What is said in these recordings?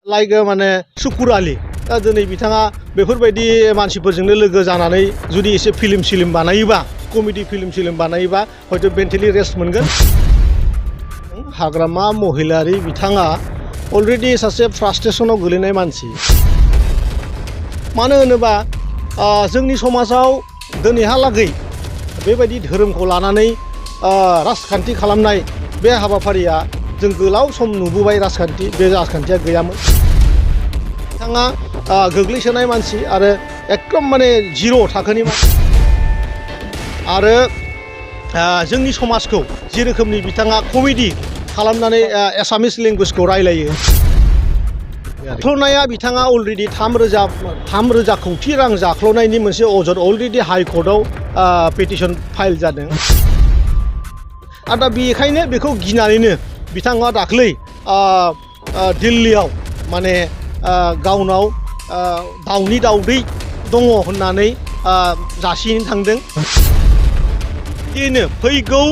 Like माने सुकुर आली दा दिनै बिथाङा बेफोरबायदि मानसिफोरजोंनो लोगो जानानै जुदि एसे फिल्म बानायोबा कमेडि फिल्म बानायोबा हयथ' मेन्टेलि रेस्ट मोनगोन। हाग्रामा महिलारि बिथाङा अलरेडि सासे फ्रास्ट्रेसनाव गोलैनाय मानसि। मानो होनोबा जोंनि समाजाव दिनैहालागै बेबायदि धोरोमखौ लानानै राजखान्थि खालामनाय बे हाबाफारिया जों गोलाव सम नुबोबाय। बे राजखान्थिया गैयामोन। बिथाङा गोग्लैसोनाय मानसि आरो एकदम माने जिर' थाखोनि मानसि आरो जोंनि समाजखौ जि रोखोमनि बिथाङा कमेडि खालामनानै एसामिस लेंगुवेजखौ रायलायो। जाख्ल'नाया बिथाङा अलरेडि 3,000 कौटि रां जाख्ल'नायनि मोनसे अजद अलरेडि हाइकर्टआव पिटिसन फाइल जादों। आरो दा बेखायनो बेखौ गिनानैनो बिथाङा दाख्लै दिल्लीयाव माने गावनाव दाउनि दाउदै दङ होननानै जासिनो थांदों। बिदिनो फैगौ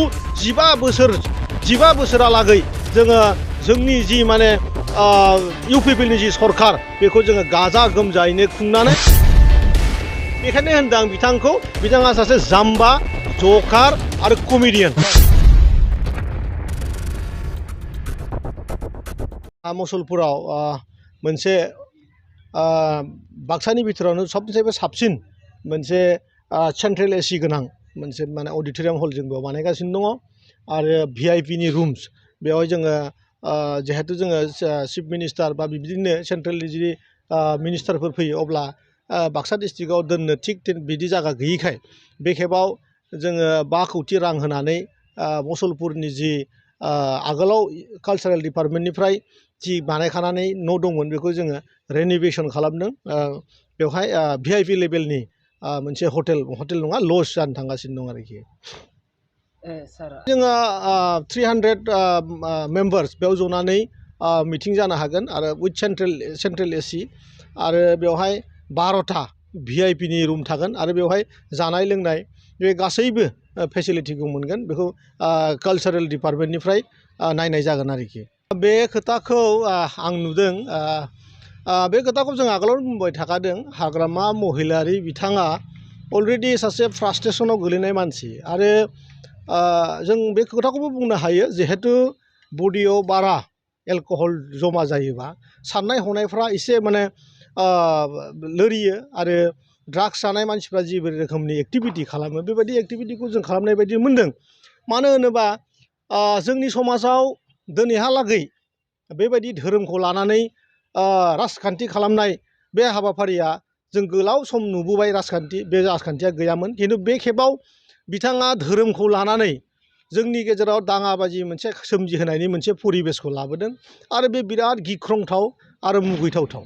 15 बोसोरालागै जोङो जोंनि जि माने इउपिपिएलनि जि सरकार बेखौ जोङो गाजा गोमजायैनो खुंनानै बेखायनो होनदों आं बिथाङा सासे जाम्बा जकार आरो कमेडियान। मुसलपुराव मोनसे बाक्सानि बिथोरावनो सबनिफ्रायबो साबसिन मोनसे सेन्ट्रेल एसि गोनां मोनसे माने अडिट'रियाम हल जों बेयाव बानायगासिनो दङ आरो भिआइपिनि रुम्स बेवहाय जोङो जिहेतु जोङो चिफ मिनिस्टार बा बिदिनो सेन्ट्रेलनि जि मिनिस्टारफोर फैयो अब्ला बाक्सा डिस्ट्रिक्टआव दोननो थिग बिदि जायगा गैयिखाय बे खेबाव जोङो 5 कौटि रां होनानै मुसलपुरनि जि आगोलाव कालचारेल डिपार्टमेन्टनिफ्राय जि बानायखानानै न' दंमोन बेखौ जोङो रेन'भेसन खालामदों। बेवहाय भिआइपि लेभेलनि मोनसे हटेल नङा लज जानो थांगासिनो दं आरोखि। जोङो 300 मेम्बार्स बेयाव जनानै मिटिं जानो हागोन आरो उइथ सेन्ट्रेल एसि आरो बेवहाय 12टा भिआइपिनि रुम थागोन आरो बेवहाय जानाय लोंनाय बे गासैबो फेसिलिटिखौ मोनगोन। बेखौ कालचारेल डिपार्टमेन्टनिफ्राय नायनाय जागोन आरोखि। बे खोथाखौ आं नुदों। बे खोथाखौ जों आगोलावनो बुंबाय थाखादों। हाग्रामा महिलारि बिथाङा अलरेडि सासे फ्रास्ट्रेसनाव गोलैनाय मानसि आरो जों बे खोथाखौबो बुंनो हायो जिहेतु बडियाव बारा एलकहल जमा जायोबा साननाय हनायफ्रा एसे माने लोरियो आरो ड्राग्स जानाय मानसिफ्रा जिबायदि रोखोमनि एक्टिभिटि खालामो बेबायदि एक्टिभिटिखौ जों खालामनाय बायदि मोन्दों। मानो होनोबा जोंनि समाजाव दिनैहालागै बेबायदि धोरोमखौ लानानै राजखान्थि खालामनाय बे हाबाफारिया जों गोलाव सम नुबोबाय। बे राजखान्थिया गैयामोन। खिन्थु बे खेबाव बिथाङा धोरोमखौ लानानै जोंनि गेजेराव दाङाबाजि मोनसे सोमजिहोनायनि मोनसे परिबेसखौ लाबोदों आरो बे बिराद गिख्रंथाव आरो मुगैथावथाव।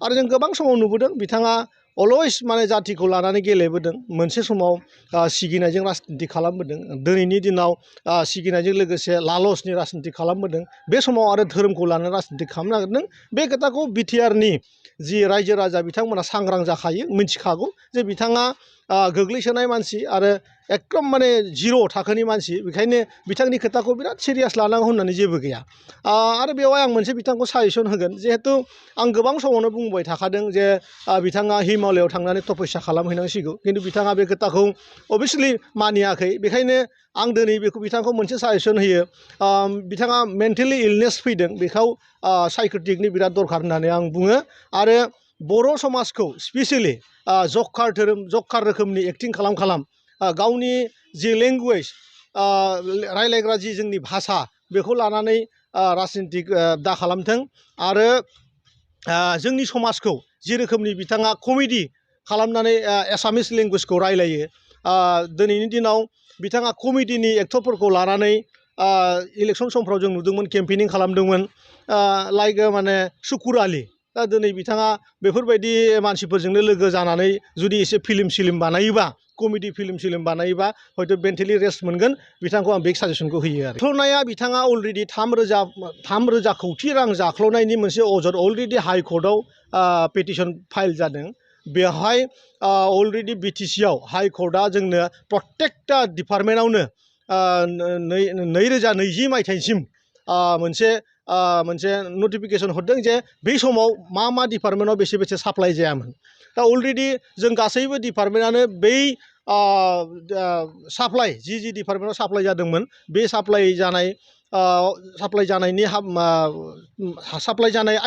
आरो जों गोबां समाव नुबोदों बिथाङा अलवेज माने जाथिखौ लानानै गेलेबोदों। मोनसे समाव सिगिनायजों राजनिति खालामबोदों। दिनैनि दिनाव सिगिनायजों लोगोसे लालसनि राजनिति खालामबोदों। बे समाव आरो धोरोमखौ लानानै राजनिति खालामनो नागिरदों। बे खोथाखौ बिटिआरनि जि रायजो राजा बिथांमोना सांग्रां जाखायो, मिथिखागौ जे बिथाङा गोग्लैसोनाय मानसि आरो एकदम माने जिर' थाखोनि मानसि। बेखायनो बिथांनि खोथाखौ बिराद सिरियास लानांगौ होननानै जेबो गैया। आरो बेवहाय आं मोनसे बिथांखौ साजेसन होगोन जिहेतु आं गोबां समावनो बुंबाय थाखादों जे बिथाङा हिमालयआव थांनानै तपस्या खालामहैनांसिगौ। खिन्थु बिथाङा बे खोथाखौ अभियासलि मानियाखै। बेखायनो आं दिनै बिथांखौ मोनसे साजेसन होयो। बिथाङा मेन्टेलि इलनेस फैदों। बेखौ साइकेट्रिकनि बिराद दरखार होननानै आं बुङो। आरो बर' समाजखौ स्पेसियेलि जकार रोखोमनि एक्टिं खालाम गावनि जि लेंगुवेज रायलायग्रा जि जोंनि भाषा बेखौ लानानै राजनिति दा खालामथों आरो जोंनि समाजखौ जि रोखोमनि बिथाङा कमेडि खालामनानै एसामिस लेंगुवेजखौ रायलायो। दिनैनि दिनाव बिथाङा कमेडिनि एक्टरफोरखौ लानानै इलेक्सन समफ्राव जों नुदोंमोन केम्पेनिं खालामदोंमोन लाइक माने सुकुर आली। दा दिनै बिथाङा बेफोरबायदि मानसिफोरजोंनो लोगो जानानै जुदि एसे फिल्म बानायोबा कमेडि फिल्म बानायोबा हयथ' मेन्टेलि रेस्ट मोनगोन। बिथांखौ आं बे साजेसनखौ होयो आरो। जाख्ल'नाया बिथाङा अलरेडि 3,000 कौटि रां जाख्ल'नायनि मोनसे अजद अलरेडि हाइकर्टआव पिटिसन फाइल जादों। बेवहाय अलरेडि बिटिसिआव हाइकर्टआ जोंनो प्रत्येकटा डिपार्टमेन्टआवनो 2020 मायथाइसिम मोनसे मोनसे नटिफिकेसन हरदों जे बै समाव मा डिपार्टमेन्टआव बेसे साप्लाइ जायामोन दा अलरेडि जों गासैबो डिपार्टमेन्टआनो बै साप्लाइ जि डिपार्टमेन्टआव साप्लाइ जादोंमोन बे साप्लाइ जानाय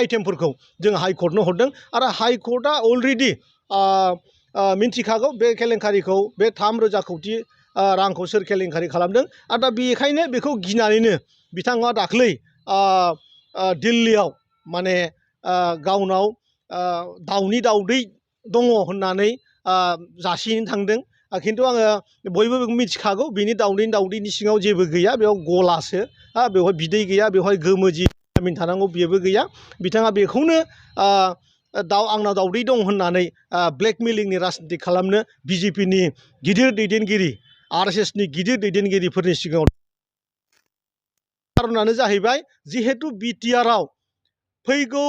आइटेमफोरखौ जों हाइकर्टनो हरदों आरो हाइकर्टआ अलरेडि मिन्थिखागौ बे केलेंकारिखौ बे 3,000 कौटि रांखौ सोर केलेंकारि खालामदों आरो दा बेखायनो बेखौ गिनानैनो बिथाङा दाख्लै दिल्लीयाव माने गावनाव दाउनि दाउदै दङ होननानै जासिनो थांदों खिन्थु आङो बयबो मिथिखागौ बिनि दाउदैनि सिङाव जेबो गैया बेयाव गलासो बेवहाय बिदै गैया बेवहाय गोमो जि भिटामिन थानांगौ बेबो गैया बिथाङा बेखौनो आंनाव दाउदै दं होननानै ब्लेकमेलिंनि राजनिति खालामनो बिजेपिनि गिदिर दैदेनगिरि RSSनि गिदिर दैदेनगिरिफोरनि सिगाङाव खारनानो जाहैबाय जिहेतु बिटिआरआव फैगौ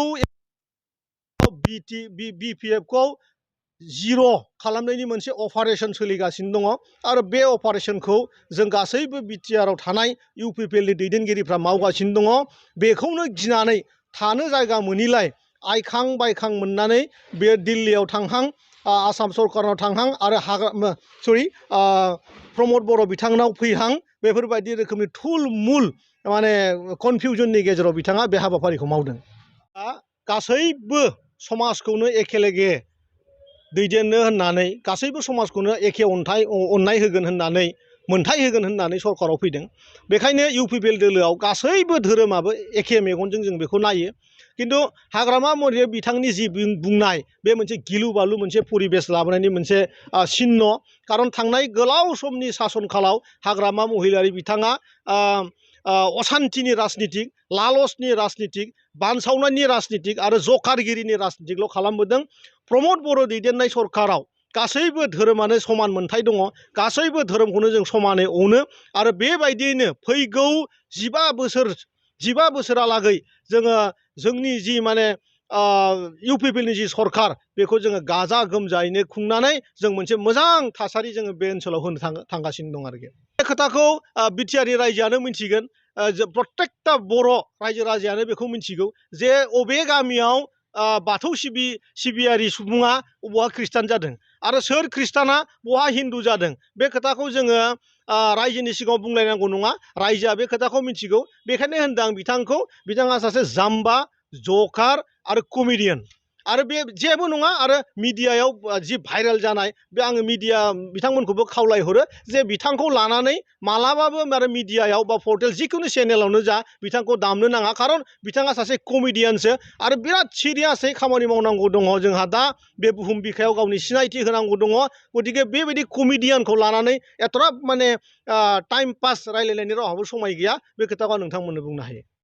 BPFखौ जिर' खालामनायनि मोनसे अपारेशन सोलिगासिनो दङ आरो बे अपारेशनखौ जों गासैबो बिटिआरआव थानाय UPPLनि दैदेनगिरिफ्रा मावगासिनो दङ बेखौनो गिनानै थानो जायगा मोनिलाय आइखां बायखां मोननानै बे दिल्लीयाव थांहां आसाम सरकारनाव थांहां आरो प्रमद बर' बिथांनाव फैहां बेफोरबायदि रोखोमनि थुलमुल माने कनफिउजननि गेजेराव बिथाङा बे हाबाफारिखौ मावदों गासैबो समाजखौनो एखेलेगे दैदेननो होननानै गासैबो समाजखौनो एखे अननाय होगोन होननानै मोनथाय होगोन होननानै सरकाराव फैदों बेखायनो UPPL दोलोआव गासैबो धोरोमाबो एखे मेगनजों जों बेखौ नायो खिन्थु हाग्रामा महिलारि बिथांनि जि बुंनाय बे मोनसे गिलु बालु मोनसे परिबेस लाबोनायनि मोनसे चिन्ह खारन थांनाय गोलाव समनि सासन कालाव हाग्रामा महिलारि बिथाङा असान्तिनि राजनितिक लालसनि राजनितिक बानसावनायनि राजनितिक आरो जकारगिरिनि राजनितिकल' खालामबोदों प्रमद बर' दैदेननाय सरकाराव गासैबो धोरोमानो समान मोनथाय दङ गासैबो धोरोमखौनो जों समानै अनो आरो बेबायदियैनो फैगौ 15 बोसोरालागै जोङो जोंनि जि माने UPPLनि जि सरकार बेखौ जोङो गाजा गोमजायैनो खुंनानै जों मोनसे मोजां थासारि जोङो बे ओनसोलाव होनो थांगासिनो दं आरोखि बे खोथाखौ बिटिआरनि रायजोआनो मिथिगोन प्रत्येकता बर' रायजो राजायानो बेखौ मिथिगौ जे अबे गामियाव बाथौ सिबियारि सुबुङा बहा खृष्टान जादों आरो सोर खृष्टाना बहा हिन्दु जादों बे खोथाखौ जोङो रायजोनि सिगाङाव बुंलायनांगौ नङा रायजोआ बे खोथाखौ मिथिगौ बेखायनो होनदों आं बिथाङा सासे जाम्बा जकार आरो कमेडियान आरो बे जेबो नङा आरो मिडियायाव जि भाइरेल जानाय बे आङो बिथांमोनखौबो खावलायहरो जे बिथांखौ लानानै मालाबाबो आरो मिडियायाव बा पर्टेल जिखुनु चेनेलावनो जा बिथांखौ दामनो नाङा खारन बिथाङा सासे कमेडियानसो आरो बिराद सिरियासै खामानि मावनांगौ दङ जोंहा दा बे बुहुम बिखायाव गावनि सिनायथि होनांगौ दङ गतिके बेबायदि कमेडियानखौ लानानै एथ'राब माने टाइम पास रायलायनायनि रावहाबो समाय गैया बे खोथाखौ आं नोंथांमोननो बुंनो हायो